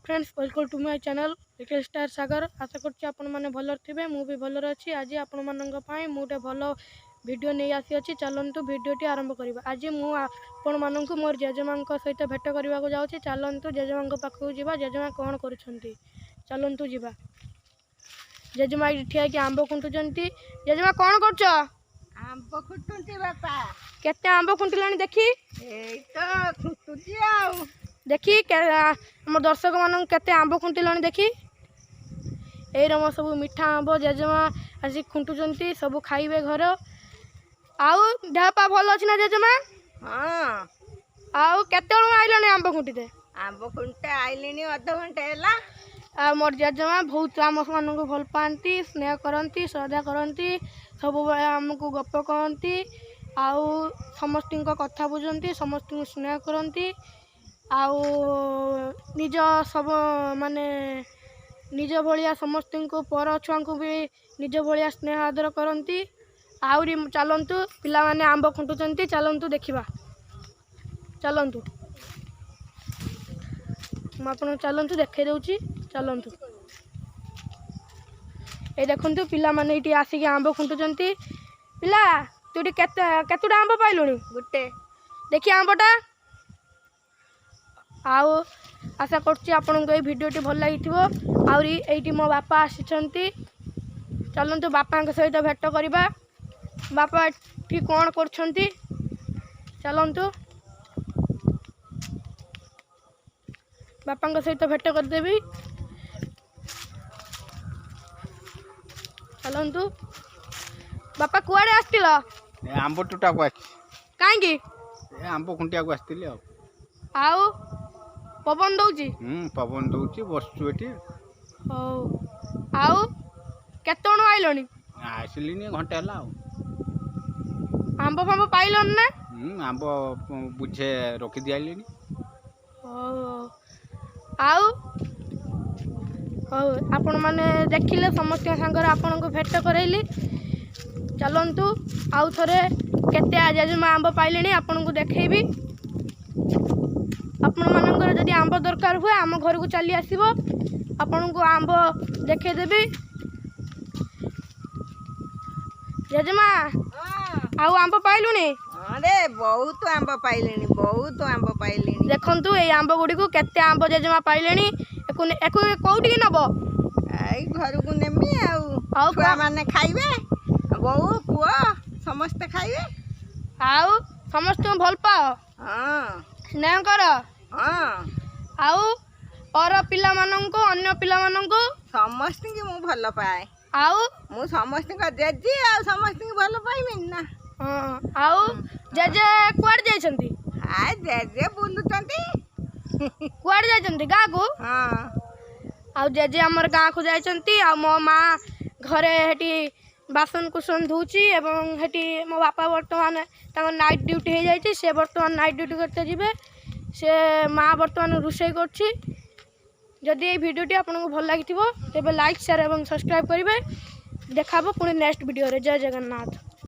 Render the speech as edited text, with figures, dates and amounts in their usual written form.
Friends, welcome to my channel Little Star Sagar. ଆଶା କରୁଛି ଆପଣମାନେ ଭଲରେ ଥିବେ, ମୁଁ ବି ଭଲରେ ଅଛି। ଆଜି ଆପଣମାନଙ୍କ ପାଇଁ ମୁଁ ଗୋଟେ ଭଲ ଭିଡ଼ିଓ ନେଇ ଆସିଅଛି। ଚାଲନ୍ତୁ, ଭିଡ଼ିଓଟି ଆରମ୍ଭ କରିବା। ଆଜି ମୁଁ ଆପଣମାନଙ୍କୁ ମୋର ଜେଜେମାଙ୍କ ସହିତ ଭେଟ କରିବାକୁ ଯାଉଛି। ଚାଲନ୍ତୁ, ଜେଜେମାଙ୍କ ପାଖକୁ ଯିବା। ଜେଜେମା କ'ଣ କରୁଛନ୍ତି, ଚାଲନ୍ତୁ ଯିବା। ଜେଜେମା ଏଇଠି ଠିଆ ହେଇକି ଆମ୍ବ ଖୁଣ୍ଟୁଛନ୍ତି। ଜେଜେମା, କ'ଣ କରୁଛ? ଆମ୍ବ ଖୁଣ୍ଟୁଛି ବାପା। କେତେ ଆମ୍ବ ଖୁଣ୍ଟିଲାଣି ଦେଖି? ଏଇ ତ ଖୁଣ୍ଟୁଛି ଆଉ। ଦେଖି ଆମ ଦର୍ଶକମାନଙ୍କୁ, କେତେ ଆମ୍ବ ଖୁଣ୍ଟିଲାଣି ଦେଖି। ଏଇ ରମ ସବୁ ମିଠା ଆମ୍ବ ଜେଜେମା ଆସି ଖୁଣ୍ଟୁଛନ୍ତି, ସବୁ ଖାଇବେ ଘର। ଆଉ ଦେହ ପା ଭଲ ଅଛି ନା ଜେଜେମା? ହଁ। ଆଉ କେତେବେଳୁ ଆଇଲାଣି ଆମ୍ବ ଖୁଣ୍ଟିତେ? ଆମ୍ବ ଖୁଣ୍ଟେ ଆଇଲିଣି ଅଧଘଣ୍ଟେ ହେଲା। ଆଉ ମୋର ଜେଜେମା ବହୁତ ଆମ ମାନଙ୍କୁ ଭଲ ପାଆନ୍ତି, ସ୍ନେହ କରନ୍ତି, ଶ୍ରଦ୍ଧା କରନ୍ତି, ସବୁବେଳେ ଆମକୁ ଗପ କହନ୍ତି ଆଉ ସମସ୍ତଙ୍କ କଥା ବୁଝନ୍ତି, ସମସ୍ତଙ୍କୁ ସ୍ନେହ କରନ୍ତି। ଆଉ ନିଜ ସବୁ ମାନେ ନିଜ ଭଳିଆ ସମସ୍ତଙ୍କୁ, ପର ଛୁଆଙ୍କୁ ବି ନିଜ ଭଳିଆ ସ୍ନେହ ଆଦର କରନ୍ତି। ଆହୁରି ଚାଲନ୍ତୁ, ପିଲାମାନେ ଆମ୍ବ ଖୁଣ୍ଟୁଛନ୍ତି, ଚାଲନ୍ତୁ ଦେଖିବା। ଚାଲନ୍ତୁ, ମୁଁ ଆପଣଙ୍କୁ ଚାଲନ୍ତୁ ଦେଖାଇ ଦେଉଛି। ଚାଲନ୍ତୁ, ଏଇ ଦେଖନ୍ତୁ, ପିଲାମାନେ ଏଇଠି ଆସିକି ଆମ୍ବ ଖୁଣ୍ଟୁଛନ୍ତି। ପିଲା, ତୁ ଏଠି କେତେ କେତୋଟା ଆମ୍ବ ପାଇଲୁଣି? ଗୋଟେ। ଦେଖି ଆମ୍ବଟା। ଆଉ ଆଶା କରୁଛି ଆପଣଙ୍କୁ ଏଇ ଭିଡ଼ିଓଟି ଭଲ ଲାଗିଥିବ। ଆହୁରି ଏଇଠି ମୋ ବାପା ଆସିଛନ୍ତି। ଚାଲନ୍ତୁ, ବାପାଙ୍କ ସହିତ ଭେଟ କରିବା। ବାପା ଏଠି କ'ଣ କରୁଛନ୍ତି? ଚାଲନ୍ତୁ, ବାପାଙ୍କ ସହିତ ଭେଟ କରିଦେବି। ଚାଲନ୍ତୁ। ବାପା, କୁଆଡ଼େ ଆସିଥିଲ? ଏ ଆମ୍ବ ଟୁଟାକୁ ଆସିଛି। କାହିଁକି? ଏ ଆମ୍ବ ଖୁଣ୍ଟିବାକୁ ଆସିଥିଲି ଆଉ। ଆଉ ପବନ ଦଉଛି? ହୁଁ, ପବନ ଦଉଛି, ବସୁଛୁ ଏଠି। ହଉ, ଆଉ କେତେ ଜଣ ଆଇଲଣି? ଆସିଲିନି ଘଣ୍ଟେ ହେଲା ଆଉ। ଆମ୍ବ ଫାମ୍ବ ପାଇଲଣି ନା? ହୁଁ, ଆମ୍ବ ବୁଝେ ରଖିଦି ଆଇଲିଣି। ହଉ ହଉ, ଆଉ ହଉ, ଆପଣମାନେ ଦେଖିଲେ, ସମସ୍ତଙ୍କ ସାଙ୍ଗରେ ଆପଣଙ୍କୁ ଭେଟ କରେଇଲି। ଚାଲନ୍ତୁ, ଆଉ ଥରେ କେତେ ଜେଜେମା ଆମ୍ବ ପାଇଲେଣି ଆପଣଙ୍କୁ ଦେଖେଇବି। ଆପଣମାନଙ୍କର ଯଦି ଆମ୍ବ ଦରକାର ହୁଏ, ଆମ ଘରକୁ ଚାଲି ଆସିବ, ଆପଣଙ୍କୁ ଆମ୍ବ ଦେଖେଇଦେବି। ଜେଜେମା, ଆଉ ଆମ୍ବ ପାଇଲୁଣି? ହଁ ରେ, ବହୁତ ଆମ୍ବ ପାଇଲିଣି, ବହୁତ ଆମ୍ବ ପାଇଲିଣି। ଦେଖନ୍ତୁ ଏଇ ଆମ୍ବ ଗୁଡ଼ିକୁ, କେତେ ଆମ୍ବ ଜେଜେମା ପାଇଲେଣି। ଏକୁ କୋଉଠିକି ନବ? ଏଇ ଘରକୁ ନେମି ଆଉ। ଆଉ ଛୁଆମାନେ ଖାଇବେ, ବୋଉ ପୁଅ ସମସ୍ତେ ଖାଇବେ। ଆଉ ସମସ୍ତଙ୍କୁ ଭଲ ପାଅ? ହଁ। ସ୍ନେହ କର? ହଁ। ଆଉ ପର ପିଲାମାନଙ୍କୁ, ଅନ୍ୟ ପିଲାମାନଙ୍କୁ? ସମସ୍ତଙ୍କୁ ମୁଁ ଭଲ ପାଏ। ଆଉ ମୁଁ ସମସ୍ତଙ୍କ ଜେଜି, ଆଉ ସମସ୍ତଙ୍କୁ ଭଲ ପାଇବିନି ନା? ହଁ, ଆଉ ଜେଜେ କୁଆଡ଼େ ଯାଇଛନ୍ତି? ଆ ଜେଜେ ବୁଲୁଛନ୍ତି। କୁଆଡ଼େ ଯାଇଛନ୍ତି? ଗାଁକୁ? ହଁ। ଆଉ ଜେଜେ ଆମର ଗାଁକୁ ଯାଇଛନ୍ତି। ଆଉ ମୋ ମା ଘରେ ସେଠି ବାସନ କୁସନ ଧୋଉଛି ଏବଂ ସେଠି ମୋ ବାପା ବର୍ତ୍ତମାନ ତାଙ୍କ ନାଇଟ୍ ଡ୍ୟୁଟି ହେଇଯାଇଛି, ସେ ବର୍ତ୍ତମାନ ନାଇଟ୍ ଡ୍ୟୁଟି କରତେ ଯିବେ। ସେ ମା ବର୍ତ୍ତମାନ ରୋଷେଇ କରୁଛି। ଯଦି ଏଇ ଭିଡ଼ିଓଟି ଆପଣଙ୍କୁ ଭଲ ଲାଗିଥିବ, ତେବେ ଲାଇକ୍, ସେୟାର ଏବଂ ସବସ୍କ୍ରାଇବ୍ କରିବେ। ଦେଖାହେବ ପୁଣି ନେକ୍ସଟ ଭିଡ଼ିଓରେ। ଜୟ ଜଗନ୍ନାଥ।